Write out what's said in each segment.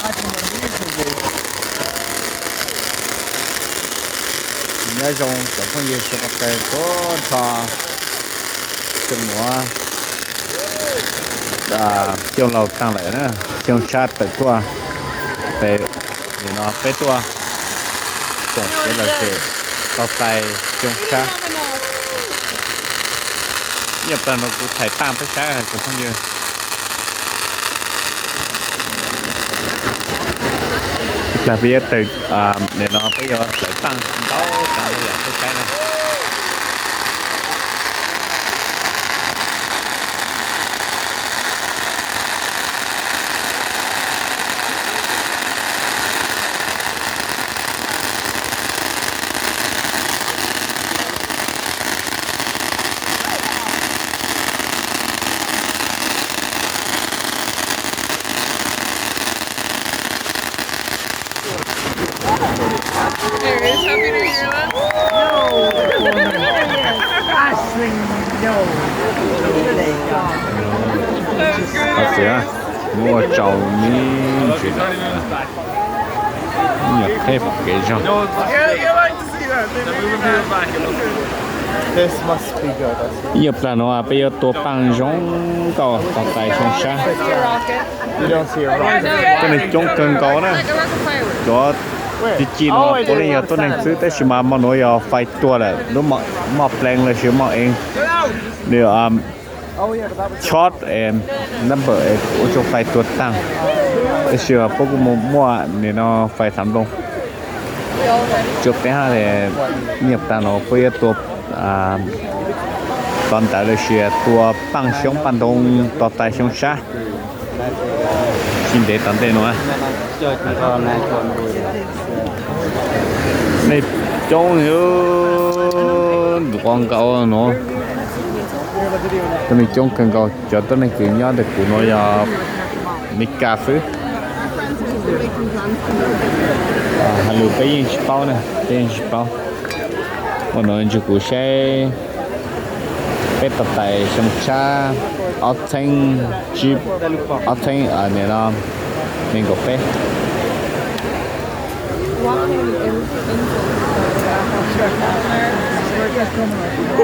Nyob zoo cov phooj ywg sawv daws tag nrho, xyoo nuav xyoo laug taag lawm na, xyoo tshab tawm tuaj, peb, nim no peb tuaj koom kev lom zem tau txais xyoo tshab. Ib plag no kuv thaij paaj peb saib cov phooj ywg. Ib plag peb yuav tawm, nim no peb yuav tawm paaj ntau tsav yam peb saib na. Muab ua tsaus me ntsis, nyuam qheb pom kev zog. Ib plag nuav peb yuav tua paaj zoo nkauj tau txais xyoo sab. Tuab neeg coob kawg nkaus na. Cov ci ci nuav puav leej yog tuab neeg xwb, tab sis mas mo nuav yog fais tua lawm, lub moj plees los sis moj eev, nws choj number ua rua fais tua taag. Tab sis puab kuj muaj nim no fais xav nplooj. Tsuas peb hab, nyiaj taag nuav puab yuav tua tov ntawd los sis tua paaj xyoob paaj ntoo tau txais xyoo sab. Tsis ntev tom ntej nuav. Nej coob nqua nkaus nuav. Tuab neeg coob kawg nkaus, cov tuab neeg kws nyob ntawm kuv nuav yog Meskas xwb. Has lug peb yeej tsis paub na, peb yeej tsis paub. Ua nuav ntsib kuv saib peb tau txais xyoo tshab ob txheeb, ob txheeb nim no nees nkaum peb.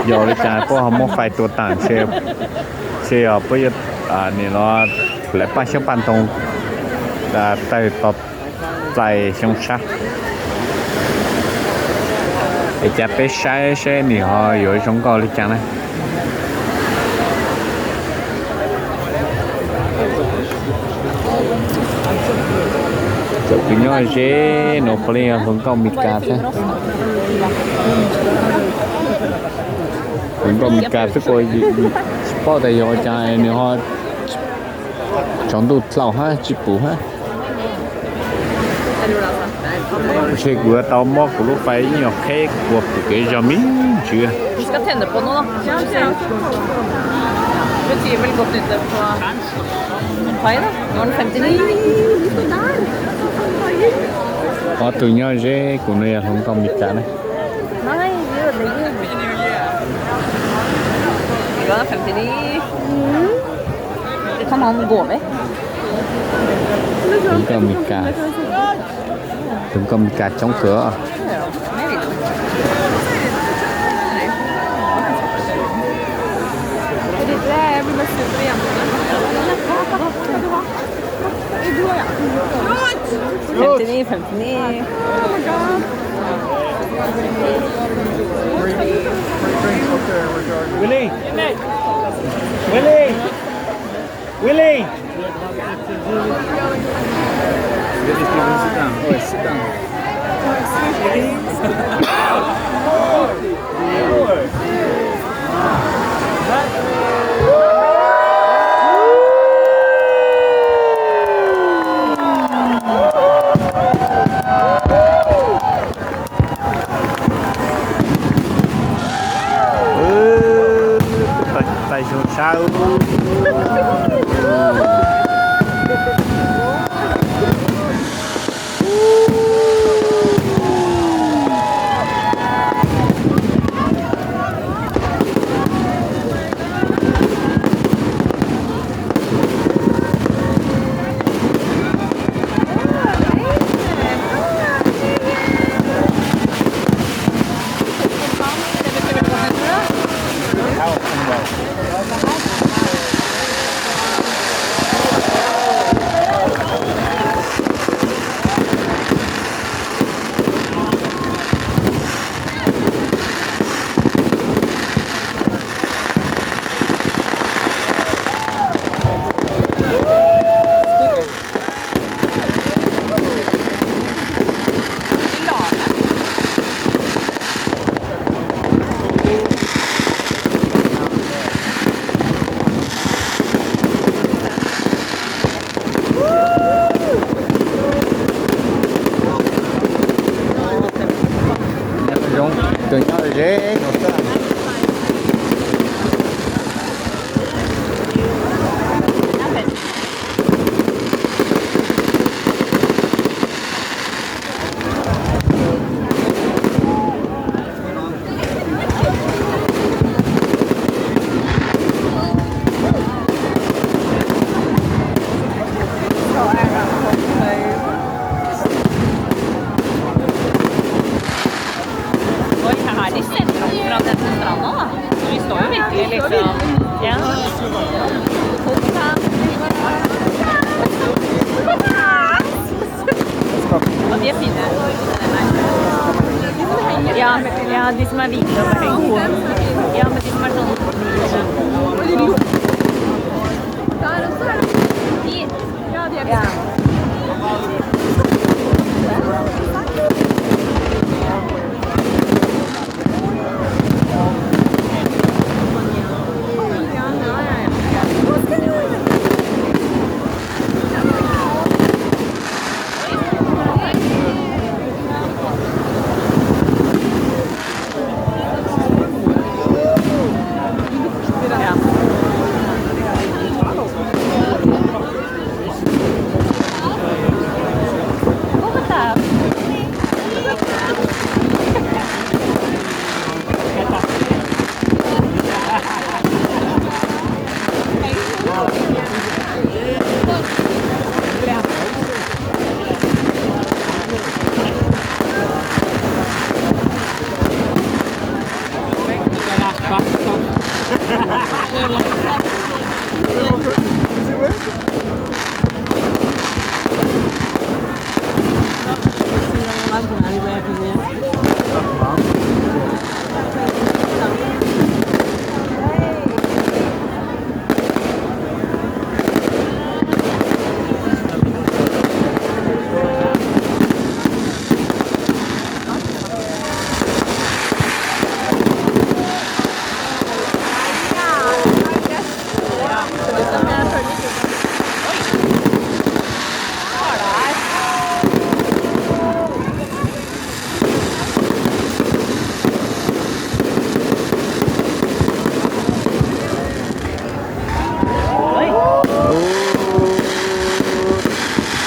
Yog le caag puab ho muab fais tua taag, ntshe yog puab yuav nim no lawv paaj xyoob paaj ntoo tawg tau txais xyoo sab. Es cas peb saib saib nws ho yuav zoo nkauj li cas na. Txawm kws nyob ze nuav puav leej yog hluas nkauj Meskas xwb. Hluas nkauj Meskas xwb kuj tsis paub tas yog ua cas nws ho tsaus ntuj dlhau hab tsis pum hab. Ntshe kuv yuav tau muab kuv lub fais ib nyuag qheb ua pum kev zog me ntsis. Ob tug nyob ze kuv no yog hluas nkauj Meskas na. Hluas nkauj Meskas, hluas nkauj Meskas coob kawg. Willy! Willy! Willy! Txais xyoo sab. Ja, de som er hvite og bare gode. Ja, men de som er sånn. Ja, de er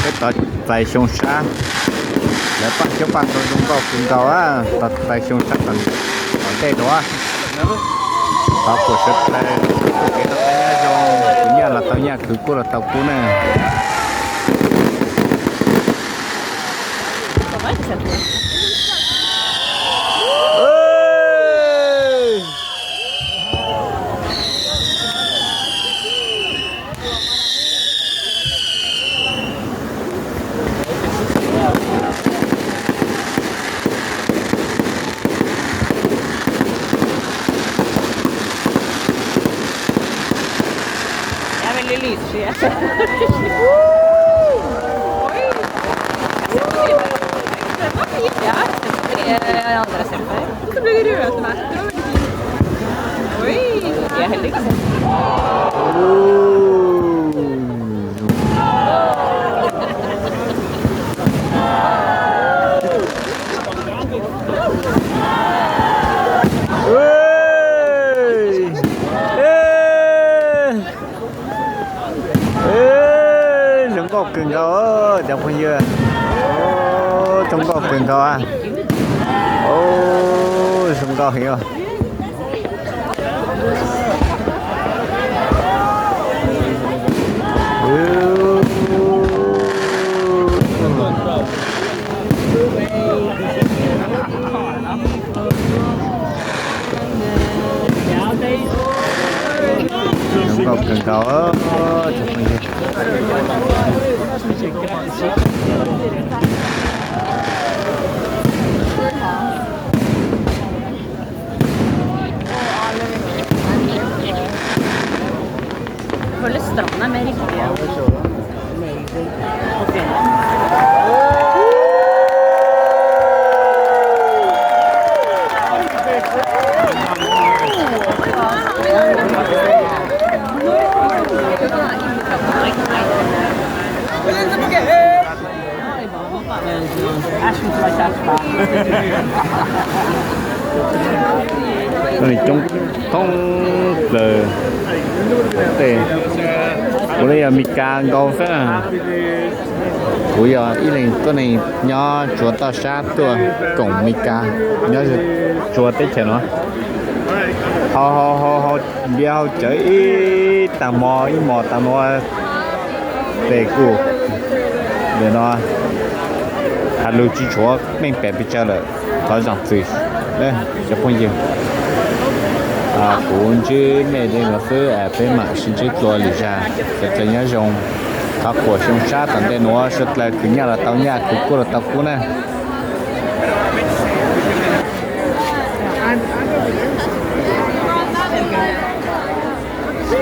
Peb tau txais xyoo sab, lawv paj coob paj ntoo zoo nkauj kawg nkaus, tau txais xyoo sab tom ntej dua. Thov kuas sawv daws kev noj qab nyob zoo, khwv nyiaj los tau nyiaj, khwv kub los tau kub na. Hvorfor ble de røde etter meg? Det var veldig fint. Oi, jeg er heldig, liksom. Zoo nkauj kawg nkaus cov phooj ywg. Zoo nkauj kawg nkaus. Zoo nkauj heev. Zoo nkauj kawg nkaus cov phooj ywg. Føler stranda er mer riktig. Ok. Coob thoob plaws tej, kuv los yog Mes Kas nkaus xwb. Kuv yog ib leeg tuab neeg nyob tsuav toj sab tuaj koom Mes Kas, nyob tsuav teb chaws no. Hau hau hau hau npias hau cawv ib tag hmo ib hmos tag hmo, tes kuj nim no has lug tsis tshuav meej pem pes tsawg lawm, thov zaam txim cov phooj ywg. Kuv ntsib mej li no xwb, peb mam sib ntsib dlua lwm zag. Sawv daws nyob zoo, thov kuas xyoo sab tom ntej nuav suav dlawg khwv nyiaj los tau nyiaj, khwv kub los tau kub na. Ib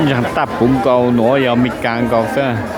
ntsag taj puv nkaus, nuav yog Mes Kas nkaus xwb.